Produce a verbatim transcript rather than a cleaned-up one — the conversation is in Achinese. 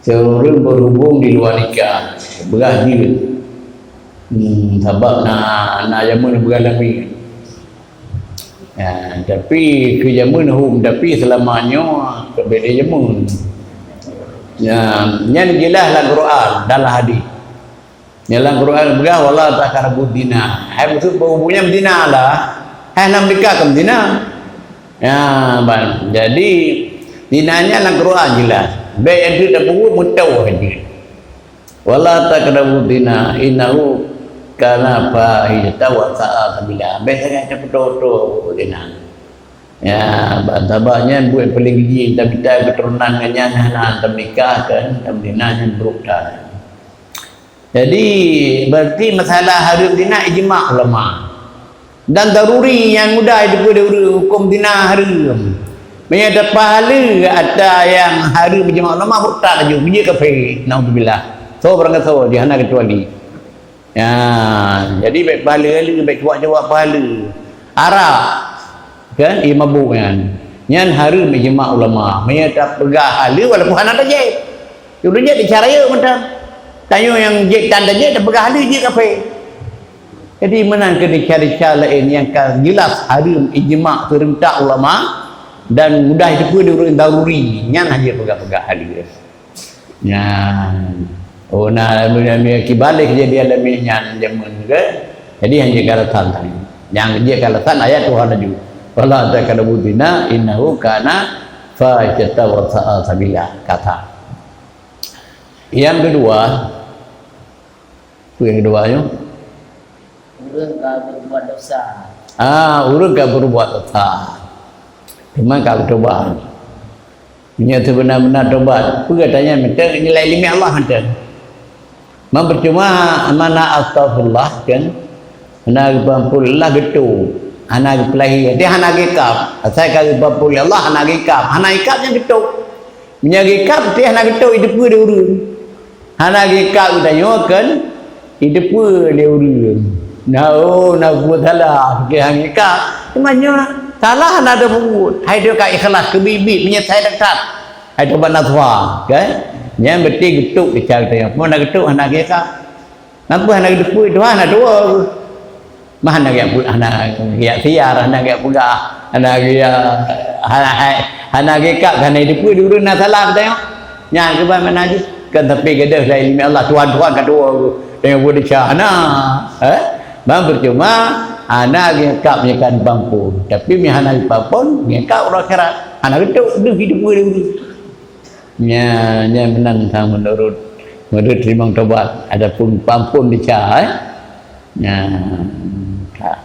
Seureueng berhubung di luwa nikah, beurah jeuet. Hmm, sabab na, na jameun beurah lamiet. Ya, tapi keu jameun hom, tapi seulama nyoe ka beda jameun. Ya, nyan jeulaih lam Quran dan lam hadis. Nyan lam Quran peugah, "Wala taqrabuz zina." Hai maksud berhubung nyan zina lah. Hai lam nikah kan zina. Ya, ban. Jadi, zina nyan lam Quran jeulaih. Bèk enteuk tapeubuet, meutoh jeuet. "Wala taqrabuz zina, innahu kana fahishatan wa sa'a sabila." Bèk sangat tapeutoh-toh zina. Ya, ba-, sabab nyan buet paléng jih, tabi-tabi keuturonan nyan hana tameunikah kan, tameunikah nyan brôk that. Jadi, berarti masalah hareuem zina ijma' ulama. Dan daruri nyang mudah jiteupeue lé ureueng hukôm zina hareuem. Meunyoe tapeuhaleue ata nyang hareuem ijma' ulama, murtad laju, jeuet kafé, naudzubillah. Soe barangkasoe jih hana keucuali. Ya, jadi bèk peuhaleue-haleue, bèk cuak-cuak peuhaleue. Arak, kan, ié mabök nyan. Nyan hareuem ijma' ulama. Meunyoe tapeugah haleue walaupun hana tajép. Ureueng jép di cara rayeuk mantong. Tanyoe nyang jép tan tajép tapeugah haleue jeuet kafé. Jadi meunan keuh desya-desya laén nyang ka jeulaih hareuem ijma' seurentak ulama dan mudah jiteupeue lé ureueng daruri, nyan hana peugah-peugah haleue. Nyan. Oh, na, meunyoe kiban lé keujadian lagèe nyan jameun keuh. Jadi, hana jeuet keu alasan tadi. Nyang jeuet keu alasan ayat Tuhan laju. "Wala taqrabuz zina, innahu kana fahishatan wa sa'a sabila," kata. Yang kedua, apa yang kedua nyoe? Ureueng ka berbuat dosa. Ah, ureueng ka berbuat dosa. Cuma ka bertobat. Meunyoe sibeuna-beuna tobat, peue gata nyan mantong nilai limit Allah mantong. Man percuma mana astaghfirullah kan? Hana geupeuampôn Allah geuto, hana geupeulahi, dia hana geukab. Asai ka geupeuampôn Allah hana geukab, hana geukab nyang geuto. Meunyoe geukab, dia hana geuto jiteupeue lé ureueng. Hana geukab geutanyoe kan jiteupeue lé ureueng. Na, oh, na buet salah, keu hana geukab. Teuma nyoe salah na ada buet. Hai teuka ikhlas keubiet-biet meunyoe sai that-that. Hai tobat nasuha, kan? Nyan berarti geutok keu cara geutanyoe. Peue na geutok hana geukab. Napa hana geuteupeue Tuhan hana tuwoe. Mah hana geujak pu-, hana geujak siar, hana geujak peugah, hana geujak, hana, hai, hana geukab, hana geuteupeue di ureueng na salah geutanyoe. Nyan keuban makna jih. Kan tapi gadoh lé ileumèe Allah, Tuhan, Tuhan ka tuwoe, tanyoe buet desya. Hana, eh? Ban percuma, hana geukab meunyoe ka geupeuampôn. Tapi meunyoe hana geupeuampôn, geukab uroe akhirat. Hana geutok deuh jiteupeue di ureueng. Nya, nya meunan sang menurut, menurut teurimong tobat. Adapun peuampôn desya, eh? Nya, ka.